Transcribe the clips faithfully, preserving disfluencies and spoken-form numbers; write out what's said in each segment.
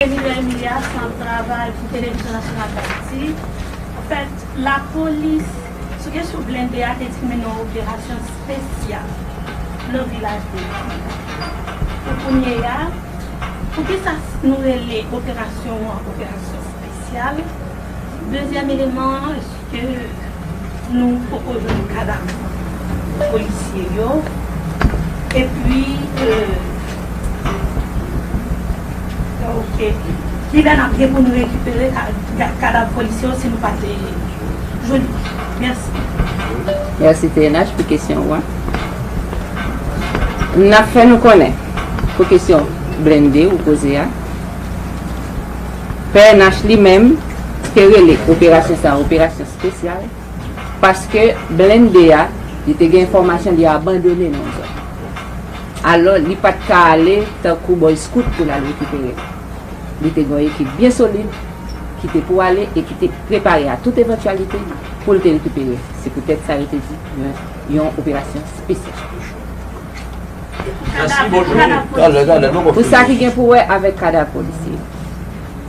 Emilia Emilia, sant travay pou Televizyon Nasyonal d Ayiti. Anfèt, lapolis, sou kesyon blende a, te di ke mennen yon operasyon espesyal nan vilaj de Pou kounye a, poukisa nou rele operasyon an operasyon espesyal? Dezyèm eleman an, èske nou poko jwenn kadav polisye yo? Epi, euh, ok, kilè n ap gen pou nou rekipere ka- kadav polisye yo si nou pa te jwenn li? Mèsi. Mèsi T N H pou kesyon ou an. N ap fè nou konnen pou kesyon blende ou poze a. P N H li menm te rele operasyon sa a operasyon espesyal paske blende a, li te gen enfòmasyon li abandone nan yon zòn. Alò, li pa t ka ale tankou Boy Scout pou l al rekipere l. Li te gen yon ekip byen solid ki te pou ale e ki te prepare a tout evantyalite pou l te rekipere. Se poutèt sa yo te di yon, yon operasyon espesyal. Pou sa ki gen pou wè avèk kadav polisye,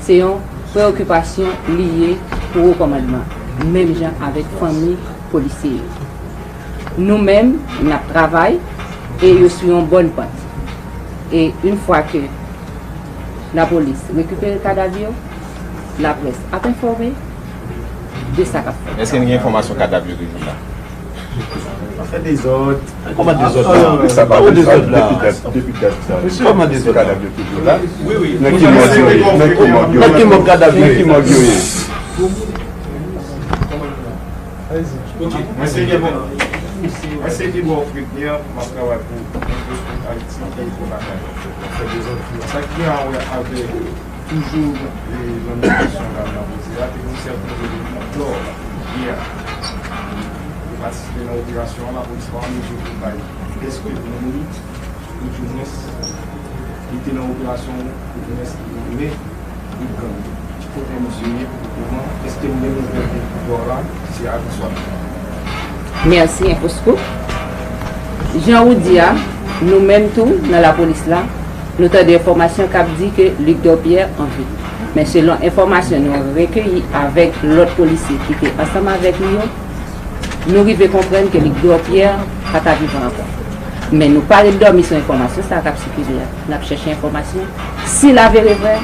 se yon preyokipasyon li ye pou wo kòmandman, menm jan avèk fanmi polisye yo. Nou menm, n ap travay e yo sou yon bòn pant. E yon fwa ke lapolis rekipere kadav yo, laprès ap enfòme de sa k ap fèt. Èske n gen enfòmasyon kadav yo toujou la? Pa fè dezòd. Kòman dezòd la? Kòman dezòd la? Depi dat, depi dat sa. Kòman dezòd la? Kadav yo toujou la? Wi, wi. Nan ki mòg yo ye? Nan ki mòg yo ye? Nan ki mòg yo ye? Ok, mwen se Guy Bon. Mwen se Guy Bon Fritner, m ap travay pou Infoscoop Haïti e Fondasyon. Sa ki gen a wè avèk toujou, e, nan kesyon dam nan poze a, te gen yon sèten eleman dò yè a. Yo patisipe nan operasyon an, lapolis pa an mezi pou bay dèske moun li, ou dimwens, li te nan operasyon, ou dimwens, li te nan men gwoup gang yo. Ki kote misye ye pou kouman? Èske l menm li pèdi pouvwa la? Se a bonswa. Mèsi, Infoscoop. Jan ou di a, nou menm tou, nan lapolis la, nou tande enfòmasyon k ap di ke Luc Dorpierre an vi. Men selon enfòmasyon nou rekeyi avèk lòt polisye ki te ansanm avèk li yo, nou rive konprann ke Luc Dorpierre pa ta vivan ankò. Men nou pa ret dòmi sou enfòmasyon sa a k ap sikile a. N ap chèche enfòmasyon. Si l avere vrè,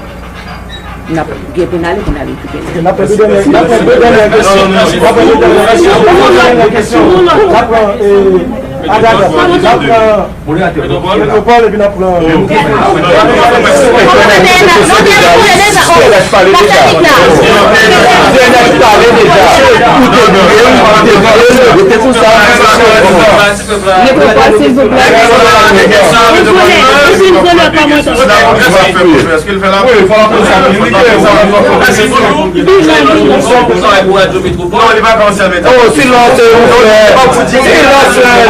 n ap gen pou n ale pou n al rekipere. N ap pran de dènyè, n ap pran de dènyè kesyon. N ap pran de dènyè kesyon. N ap pran, eh, Adada. N ap pran Metropole epi n ap pran. T N H pale deja. T N H pale deja. Ou te bliye, ou te bliye, ou te sou sa. Metropole, silvouplè. Wi, fò lapolis ap kominike, sa va fè. Mèsi pou travay pou Radyo Metropole. Non, li pa ka ansyen meta. Oh, silans, silvouplè. Silans, silvouplè.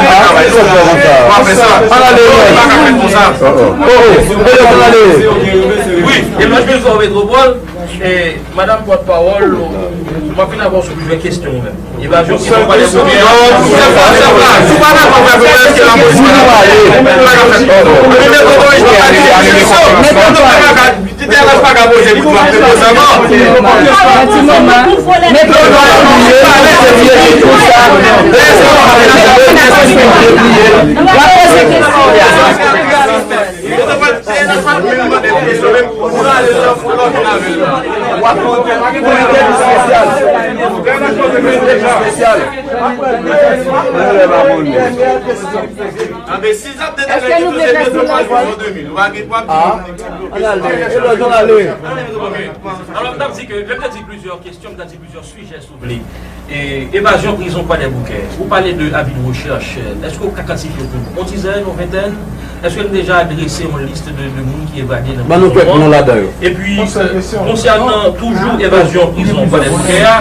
An ale. Oh, oh. Wi, e mwen, Metropole. E, madanm pòtpawòl, m ap vin avè w sou plizyè kesyon menm. Evazyon ki fè pale pou byen. Sèl fwa, sèl fwa, si w pa dakò avèk mwen, se la polis. Ou pa ka fè. Ou pa ka fè. Ti tè la pa ka poze pou twa. Ti moman. Mete w pale pou sa. Lè sa w ap poze kesyon. Èske nou vle fè silans? Alò, m t ap di ke, lè m te di plizyè kesyon, m t ap di plizyè sijè. Souple. E, evazyon prizon Kwadèboukè. Ou pale de avi de rechèch. Èske ou ka kantifye pou nou? Yon dizèn, yon ventèn? Èske nou deja drese yon lis de, de moun ki evade nan prizon an? Ban nou kèk non ladan yo. Epi, konsènan toujou evazyon prizon Kwadèboukè a,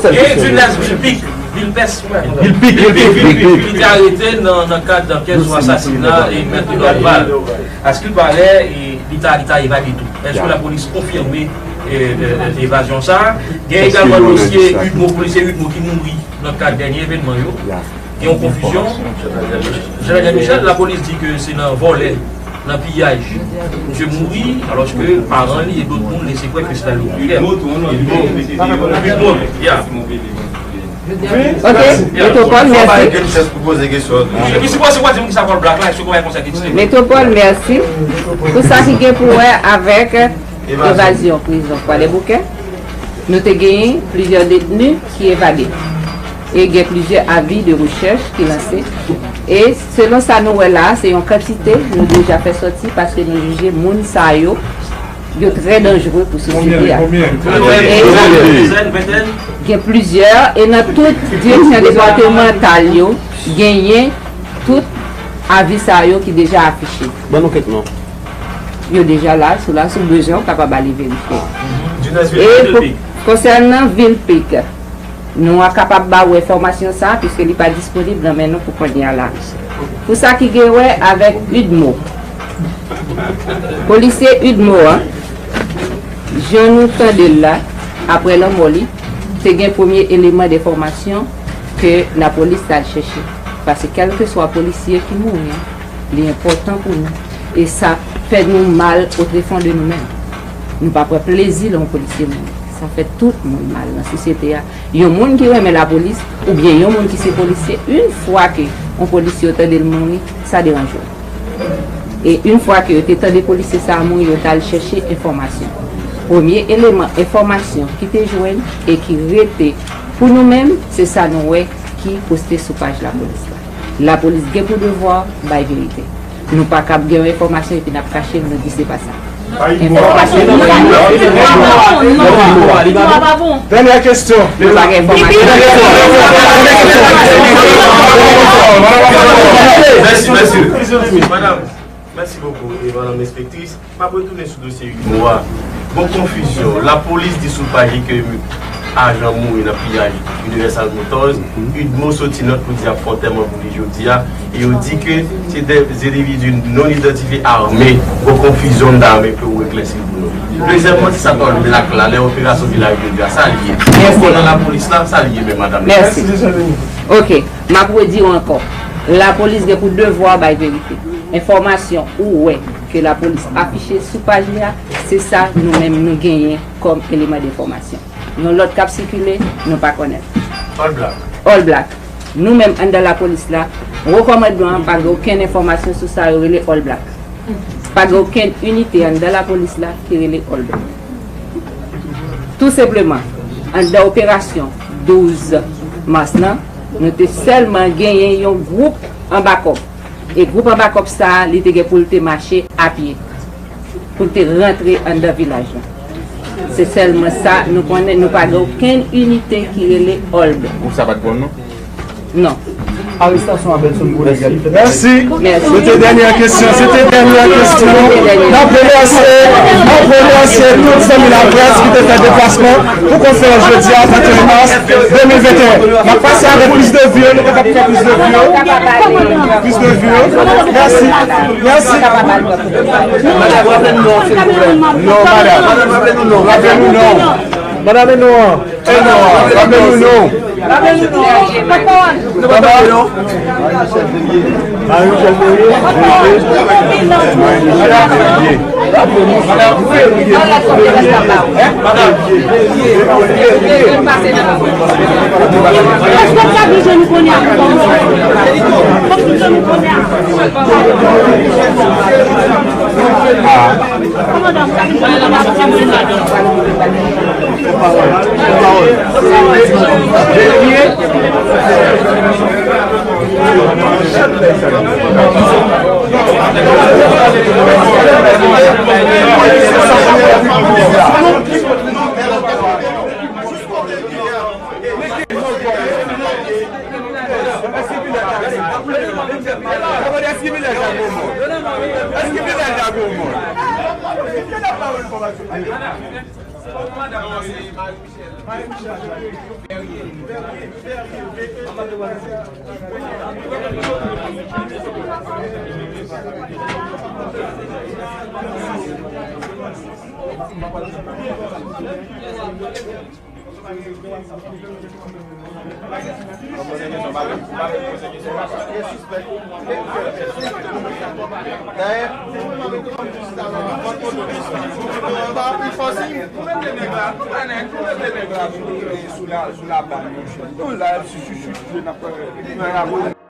gen Dulès Vilpique, Vilpès, Vilpique, Vilpique, Vilpique, ki te arete nan, nan kad ankèt sou asasina e Mèt Norval. Askilpare, e, li ta, li ta evade tou. Èske lapolis konfime, e, e, e, evazyon sa a? Gen egalman dosye Udmo, polisye Udmo ki mouri nan kad dènye evènman yo. Gen yon konfizyon. Jean Daniel Michel, lapolis di ke se nan vòlè nan piyaj. Misye mouri, alòske paran li e dòt moun lese kwè ke se ta Ludmore. Ludmore, yeah. Ok, Metropole, mèsi. Epi si w panse w di m ki sa Paul Black la, èske w konn sa ki ti Metropole, mèsi. Pou sa ki gen pou wè avèk evazyon prizon Kwadèboukè, nou te genyen plizyè detni ki evade. E gen plizyè avi de rechèch ki lanse. E selon sa nou wè la, se yon kantite nou deja fè sòti paske nou jije moun sa yo, yo trè danjere pou sosyete a. E gen plizyè, e nan tout direksyon depatmantal yo, genyen tout avi sa yo ki deja afiche. Ban nou kèk non. Yo deja la, sou la, si w bezwen, w kapab ale verifye. E pou, konsènan Vil Pik, nou a kapab ba ou enfòmasyon sa, piske li pa disponib nan men nou pou kounye a la. Pou sa ki gen wè avèk Udmo, polisye Udmo an, jan nou tande l la, apre lanmò li, te gen premye eleman de enfòmasyon ke lapolis t al chèche. Paske kèlkeswa polisye ki mouri an, li enpòtan pou nou. E sa fè nou mal o trefon de nou menm. Nou pa pran plezi lè yon polisye mouri. Sa fè tout moun mal nan sosyete a. Yon moun ki renmen lapolis, oubyen yon moun ki se polisye, yon fwa ke yon polisye ou tande l mouri, sa deranje w. E yon fwa ke yo te tande polisye sa a mouri, yo t al chèche enfòmasyon. Premye eleman enfòmasyon ki te jwenn e ki rete pou nou menm, se sa nou wè ki poste sou paj lapolis la. Lapolis gen pou devwa bay verite. Nou pa kab gen yon enfòmasyon epi n ap kache l, nou di se pa sa. Enfòmasyon nou bay. Dènyè kesyon. Nou pa gen enfòmasyon. Mèsi, mèsi. Madam, mèsi bokou, e madam enspektris. M ap retounen sou dosye Udmo a. Bon konfizyon. Lapolis di sou paj li ke ajan mouri nan piyaj Universal Motors. Udmo soti nòt pou di ap fè antèman pou li jodi a. E yo di ke se de endividi non idantifye ame. Bon konfizyon m ta renmen ke ou eklèsi pou nou. Dezyèmman, se sa Paul Black la, lè operasyon vilaj jodi a, sa l ye. Mèsi. Ou nan lapolis la, sa l ye menm, madam. Mèsi. Ok, m ap redi w ankò. Lapolis gen pou devwa bay verite. Enfòmasyon ou wè ke lapolis afiche sou paj li a, se sa nou menm nou genyen kòm eleman de enfòmasyon. Yon lòt k ap sikile, nou pa konnen. All Black. All Black. Nou menm anndan lapolis la, wo kòmandman an pa gen okenn enfòmasyon sou sa yo rele All Black. Pa gen okenn inite anndan lapolis la ki rele All Black. Tou senpleman, anndan operasyon douz mas lan, nou te sèlman genyen yon gwoup anba kòb. E gwoup anba kòb sa a, li te gen pou l te mache apye, pou l te rantre anndan vilaj lan. Se sèlman sa nou konnen, nou pa gen okenn inite ki rele All Black. Gwoup sa pa t bon, non? Non. Arestasyon a Belson Rodriguez. Mèsi. Mèsi. Se te dènyè kesyon. Se te dènyè kesyon. N ap remèsye, n ap remèsye tout zanmi laprès ki te fè deplasman pou konferans jodi a, venteyen mas de mil venteyen. N ap pase avèk plis de vi yo, nou kapab fè plis de vi yo. Plis de vi yo. Mèsi. Mèsi. Non, madam. Raple nou non. Madam, e non. E non, raple nou non. Marie Michel Boyer. Marie Michel Boyer. Èske w ka vin jwenn nou kounye a? Fòk vin jwenn nou kounye a. Sou la, sou la, sou la, sou la, sou la,